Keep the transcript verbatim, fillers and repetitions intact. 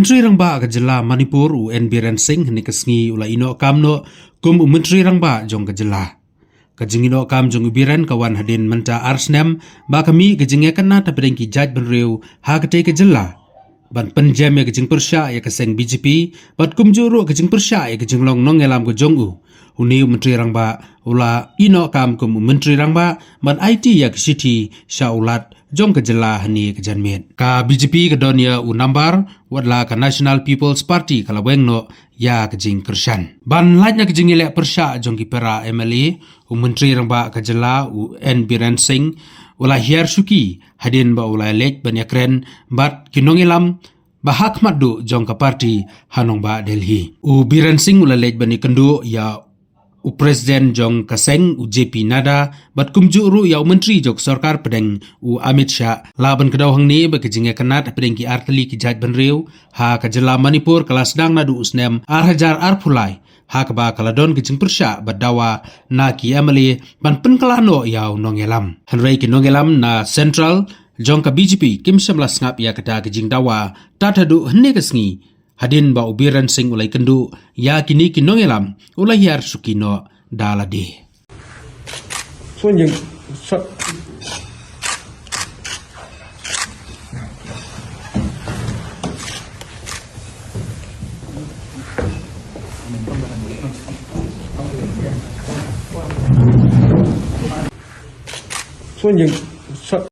Myntri Rangbah ka jylla Manipur u N Biren Singh hynne ka sngi u la ïehnoh kam noh kum u Myntri Rangbah jong ka jylla. Ka jingïehnoh kam jong u Biren ka wan hadien mynta ar snem ba ka mih ka jingïakynad hapdeng ki jaitbynriew ha katei ka jylla ban pynjem ïa ka jingpyrshah ïa ka seng B J P bad kumjuh ruh ka jingpyrshah ïa ka jinglong nongïalam ka jong u. Une u Myntri Rangbah u la ïehnoh kam kum u Myntri Rangbah ban aiti ïa ka shithi sha u Lat jong ka jylla hynne ka janmiet. Ka B J P ka don ïa u nambar watla ka National People's Party ka la weng noh ïa ka jingkyrshan. Ban lait na ka jingïaleh pyrshah jong ki para M L A, u Myntri Rangbah ka jylla u N Biren Singh u la hiar shuki hadien ba u la leit ban ïakren bad ki nongïalam ba ha khmat duh jong ka party ha nongbah Delhi. U Biren Singh u la leit ban ïakynduh ïa u President jong ka seng u J P Nadda bad kumjuh ruh ïa u Myntri jong ka sorkar pdeng u Amit Shah, lah ban kdew hangne ba ka jingïakynad hapdeng ki artylli ki jaitbynriew ha ka jylla Manipur ka la sdang naduh u snem ar hajar arphew lai, ha kaba ka la don ka jingpyrshah bad dawa na ki M L A ban pynkylla noh ïa u nongïalam. Hynrei ki nongïalam na Central jong ka B J P kim shym la sngap ïa kata ka jingdawa tad haduh hynne ka sngi, hadien ba u Biren Singh u la ïakynduh ïa kine ki nongïalam u la hiar shuki noh da lade.